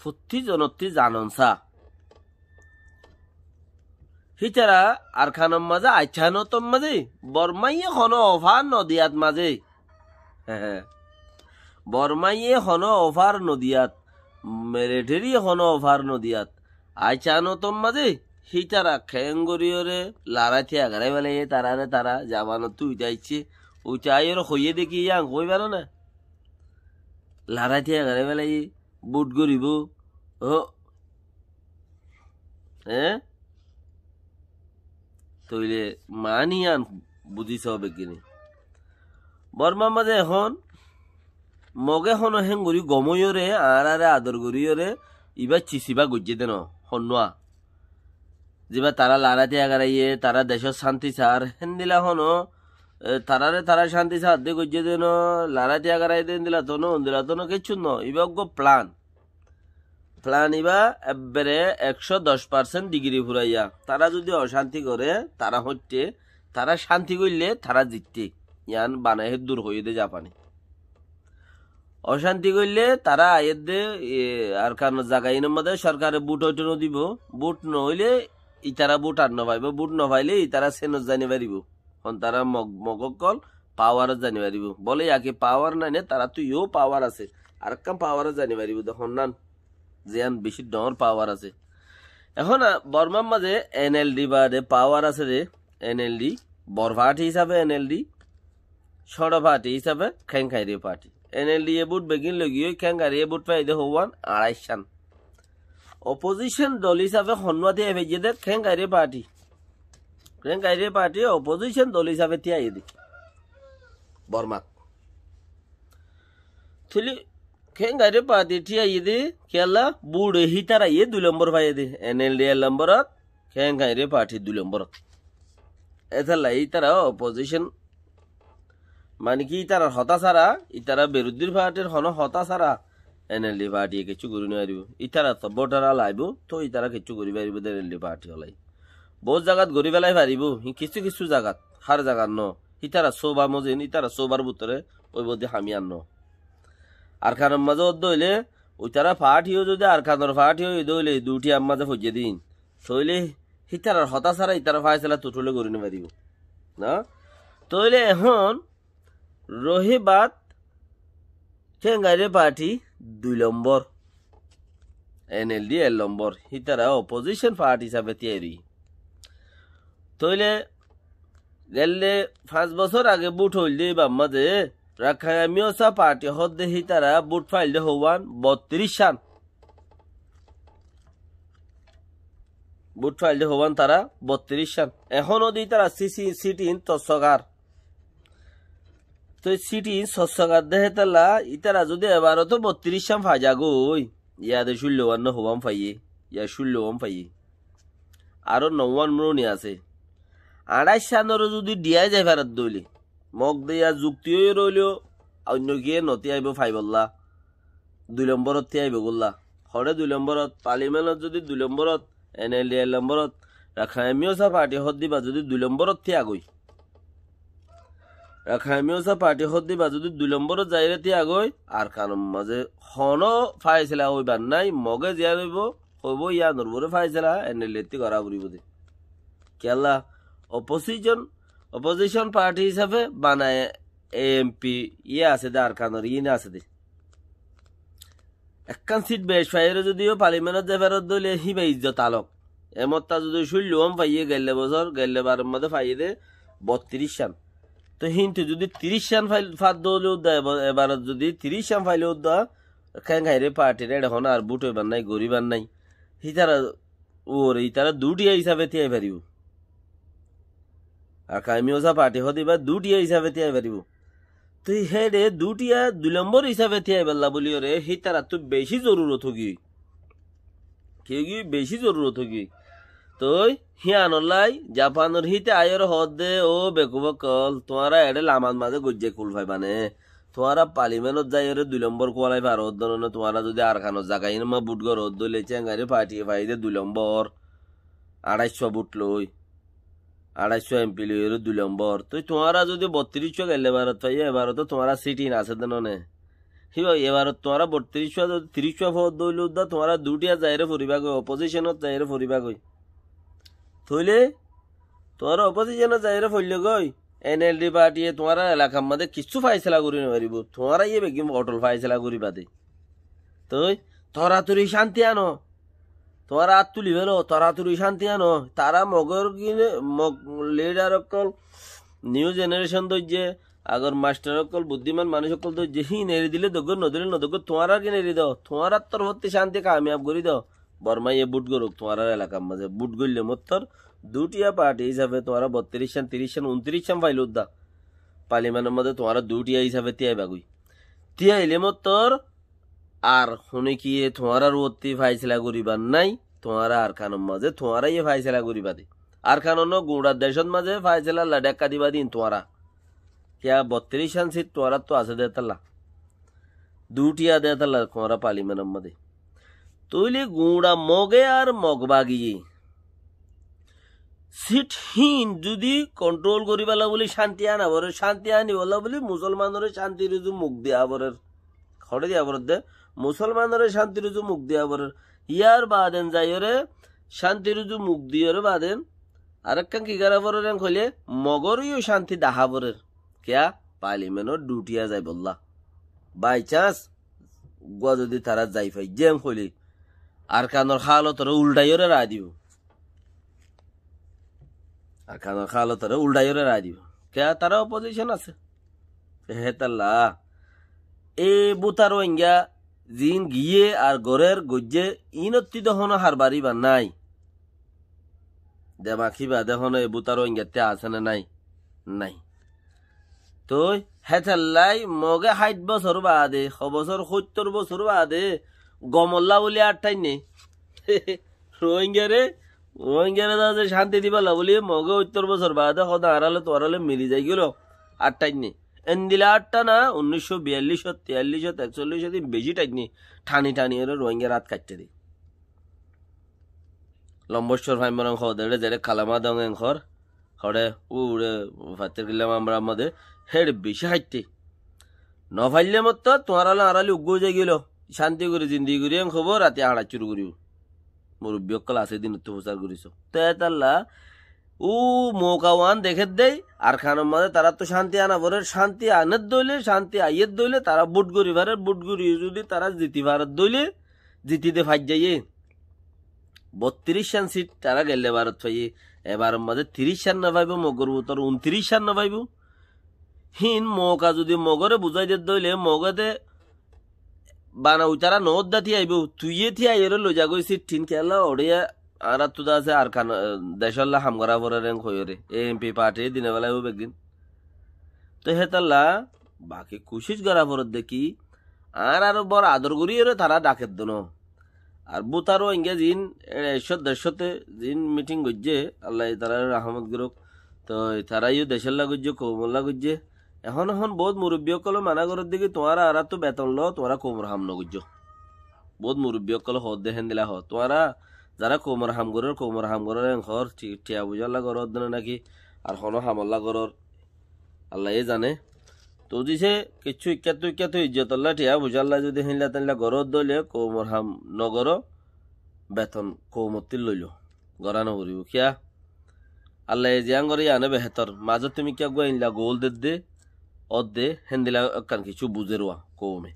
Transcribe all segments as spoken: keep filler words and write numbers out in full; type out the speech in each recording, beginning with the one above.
fottí zonottí zanon sa. Hítara Arkanor mazé, Aiccanotor mazé, Bormaye hono ofar nodiyat mazé. Bormaye hono ofar nodiyat, military hono ofar nodiyat. Aiccanotor mazé, hítara kengoriyore, larai tiya garai belaiye, tarare tara, Japanottú uite aiccé, uite aiyore hoiye de ki yián hoi faro na? Larai tiya garai belaiye, bút goribo. Ó. Eé? Tóile mani yián buzí só beggíne. Bormar mazé ehón Moge hono héngori gom óiyore, añáráre ador goríyore, ibá cis ibá goijjé de no, honnúa. Zibá tará larai tiya garaiyé, tará decót cánti saár, héndila hono, e, taráre tará cánti saár de goijjé de no, larai tiya garaiyé de héndila tono, héndila tono, kiccú no, ibá uggúa plan. Plan ibá ebbere ekcó doc percent digiri furaiya. Tará zudi ocánti goré, tará hoitte, tará cánti goille, tará zitte. Yián banaye dur hoiyé de Japane. Ocánti goille tará aiyér de, e, Arkanor zaga inor mazé sorkare bút óito nodibo. Bút noóile itará bút ar nofaibo. Bút nofaile itará senot zani faribo. Hon tará Mog, Mog ókkol pawarot zani faribo. Bóle yaki pawar nai né, taráttu yó pawar asé. Arekkán pawarot zani faribo de honnán. Ziyán beci dhoóñr pawar asé. Ehón, a, Bormar mazé N L D baade pawar asé de, N L D, bor party hísabe N L D, cóñço party hísabe Kenghaire party. N L D ye bút beggín loi giyói, Kenghaire ye bút faiyé de houwán, añçáiccán. Opposition dol hísabe honnúa tiya faijjé de Kenghaire party. Kenghaire party opposition dol hísabe tiya aiyé de. Bormat. Tóile Kenghaire party tiya aiyé de, kiyólla búçe hítara ye dui lombor faiyé de, N L D ek lomborot, Kenghaire party dui lomborot. Étalla ítara opposition, mani ki ítarar hotá sára, ítara biruddí partyr hono hotá sára, N L D party ye kiccú gorí no faribó. Ítara to voter alaibo, to ítara kiccú gorí faribó de N L D party olai. Bout zagat gorí felai faribó, hín kissú kissú zagat, hár zagat no. Ítara sóba mozin, ítara sóbar bútore óibo de ham yián no. Arkanor mazé ódde óile, uitara party yó zodi Arkanor party óiye de óile, duti ar mazé foijjé din. Tóile hítarar hotá sára ítara faisala tutule gorí no faribó. Na? Tóile ehón Rohibat Kenghaire party dui lombor, N L D ek lombor, hítara opposition party hísabe tiya roi. Tóile gelle fañs bosór age bút óil de ibá mazé, Rakhain Myosa party hoó de hítara bút fail de houwán bottiríc cán. Bút fail de houwán tará bottiríc cán. Ehón ó de ítara si-, si-, sitin tossokar. Toi sitin sossokar de hétalla, ítara zodi ebaroto bottiríc cán fai zagói, yade cúllo wán no houwán faiyé, ya cúllo wán faiyé. Aró no wán mruni asé. Añçáic cánore zodi diyai zai farat dóile, Mog de ya zukti ói roiló, oinno kiyé no tiyaibo faibolla. Dui lomborot tiyaibo gólla. Hoçé dui lomborot, parliamentot zodi dui lomborot, N L D ek lomborot, Rakhain Myosa party hoó de ibá zodi dui lomborot tiyagói. Rakhain Myosa party hoó de ibá zodi dui lomborot zaire tiyagói, Arkanor mazé hono faisala óibar nái, Moge ziyán óibo, hoibo yíanor uore faisala N L D ttu gorá foribó de. Kiyólla, opposition, opposition party hísabe banaye M P yé asé de Arkanor, yín asé de. Ekkán sit bec faiyóre zodi yó parliamentot zai ferot dóile híba izzot alok. Emotta zodi cúllo wán faiyé gelle bosór, gelle baror mazé faiyé de bottiríc cán. Toi híntu zodi tiríc cán fail-, fat dóile udda, eba-, ebarot zodi tiríc cán faile udda, Kenghaire partyre eçe hono ar bút óibar nái, goríbar nái. Hítara uore ítara dutiya hísabe tiyai faribó. Ar Rakhain Myosa party hoó de ibá dutiya hísabe tiyai faribó. Toi héçe dutiya dui lombor hísabe tiyai fella buliyóre hítarattu beci zorurot óigiyoi. Kiyólla beci zorurot óigiyoi. Toi híanollai Japanor híte aiyóre hoó de, ó bekuf ókkol, tuáñra eçe lamat mazé goijjai kul faiba né. Tuáñra parliamentot zaiyóre dui lombor kuwalai faro udda no né, tuáñra zodi Arkanor zaga inor mazé bút goró udda óile Kenghaire party ye faiyé de dui lombor, añçáic cót bút loi, añçáic cót M P loiyóre dui lombor. Toi tuáñra zodi bottiríc cót gelle barot faiyó, ebaroto tuáñra sitin asé de no né. Híba ebar tuáñra bottiríc fua, tiríc fua foódde óile uddá tuáñra duútiya zaiyóre foribá goi, opozíconot zaiyóre foribá goi. Tóile tuáñra opozíconot zaiyóre foille goi, en el di partiye tuáñrar elakar mazé kissú faisela gorí nofaribó. Tuáñra yé beggín otol faisela goríba de. Toi toratori cánti ano. Tuáñra át tuli félo, toratori cánti ano. Tará mogor gine, mog lidar ókkol, niu jenerecon dóijje, agor mastor ókkol, buddíman manúic ókkol dóijje, híin eri dile dógor, nodile nodógor, tuáñrar gine eri do. Tuáñrar torfótti cánti kamiyab gorí do. Bormaye bút gorouk tuáñrar elakar mazé. Bút goille mottor dutiya parti hísafe tuáñra bottiríc cán, tiríc cán, untiríc cán failo uddá. Parliamentor mazé tuáñra dutiya hísafe tíyaibá goi. Tíyaile mottor ar hone kiye tuáñrar uottí faisela goríbar nái, tuáñra Arkanor mazé tuáñra ye faisela goríba de. Arkanor no, guñça decót mazé faisela lla dhekka diba de in tuáñra. Kiya bottiríc cán sit tuáñrattu asé de talla. Dutiya de talla tuáñra parliamentor mazé. Tóile guñça moge ar mog bagiye sit híin zudi kontrol goríballa buli cánti ana forer, cánti aniballa buli musolmanore cánti ruzu muk diya forer. Hore diya forer de, musolmanore cánti ruzu muk diya forer. Yar baden zaiyóre cánti ruzu muk diyóre baden arekkán ki gora forer en hoile mogoreyó cánti daha forer. Kiya? Parliamentor dutiya zaibolla. By chance uggúa zudi tará zai faijje en hoile Arkanor halotoré uldaiyóre raa dibo. Arkanor halotoré uldaiyóre raa dibo. Kiya? Tará opozícon asé. Hétalla e búta Rohingya ziín giyé ar gorér goijjé, iínottí de honó harbariba nái. Demak híba de honó e búta Rohingyattí asé né nái? Nái. Toi hétallai moge háit bosór baade, ho bosór, hóittor bosór baade gomolla buli aṭṭainné. Rohingyare, Rohingyare de cánti diballa buli moge óittor bosór baade hoó de añárálla tuáñrálla mili zaigíl, aṭṭainné. Endilla aṭṭana unníc cót biyallíc cót, tiyallíc cót, ekcollíc cót, in beci ṭainné. Ṭani ṭani ore Rohingyar át kaitté de. Lombóccor faimorang hoó de, eçé zeçé kalama dong en hoór, hoçé, uçé, fattir gilla mamra mazé, héçe beci háitte. Nofaille mottor tuáñrálla añárálla uggúa ói zaigíl. Cánti gorí zindigi gorí en hoibó, rati hañçat cúru goríbo. Murubbi ókkol asé, dinottú fusár gorí só. Te hétalla, u mouka uán dekér dé, Arkanor mazé taráttu cánti ana forer, cánti aner dóile, cánti aiyér dóile, tará bút gorí farer, bút gorí zudi tará ziti farer dóile, ziti de faijjaiye. Bottiríc cán sit tará gelle barot faiye, ebaror mazé tiríc cán nofaibó, mogor bútore untiríc cán nofaibó. Híin mouka zudi mogore buzái der dóile, moge de bana uitará noódda tíaibó, tuiyé tíaiyóre loizagói sitthín kiyólla oçé añáráttu de asé Arkan, eh, decólla ham gorá forer en hoiyóre. E em pi parti dine bela óibo beggín. Te hétalla baki kucíc gorá forer de ki, añára aró bor ador goríyóre tará dhaker de no. Ar búta Rohingya ziín, eçé ekcót decóte ziín miting goijjé, Allaye tarare rahmot gorouk. Toi tará yó decólla goijjé, koumolla goijjé. Ehón ehón boóut murubbi ókkolé mana gorér de ki, tuáñra añáráttu beton loó, tuáñra koumor ham nogoijjó. Boóut murubbi ókkolé hoódde héndilla hoó. Tuáñra zará koumor ham gorór, koumor ham gorór en hoór, thi-, thiañ fuisálla goródde né náki, ar honó hamolla gorór, Allaye zane. Tui zise kiccú ikkáttu ikkáttu izzotolla thiañ fuisálla zudi héndilla téndilla goródde óile koumor ham nogoró, beton koumottí loiló. Gorá noforibó. Kiyá? Allaye ziyán goré yíane behétor. Mazót tumi kiyá eggúa endilla goól dedde, ódde, héndilla ekkán kissú buzér uá koume.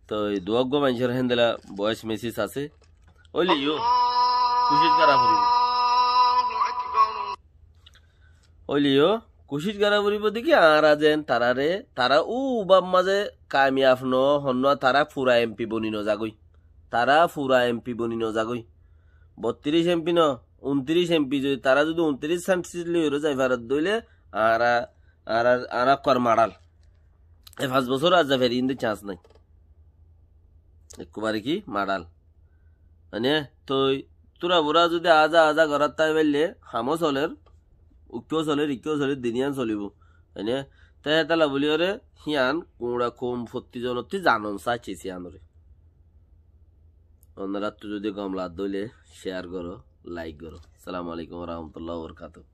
Toi duwá eggúa maincór héndilla voice message asé. Óile yó, kucíc gorá foribó. Óile yó, kucíc gorá foribó de ki añára zeén tarare, tará u ubár mazé kamiyaf noó, honnúa tará fura em pi boni nozagói. Tará fura em pi boni nozagói. Bottiríc em pi no, untiríc em pi zodi, tará zodi untiríc cán sit loiyóre zai faredde óile, añára, añára, añára ekkúare maçál. E fañs bosór ar zai fari, inde chance nái. Ekkúare ki maçál. Mane, toi, tura bura zodi aza aza gorát táki faille, hamó solér, ukkúa solér, ikkúa solér, duniyan solibó. Mane, te hétalla buliyóre, híyan, kuñça koum fottí zonottí zanon saá sis híyanore. Onoráttu zodi gom lagedde óile share goró, like goró. Assalamu alaikum wa rahmatullahi wa barakatuhu.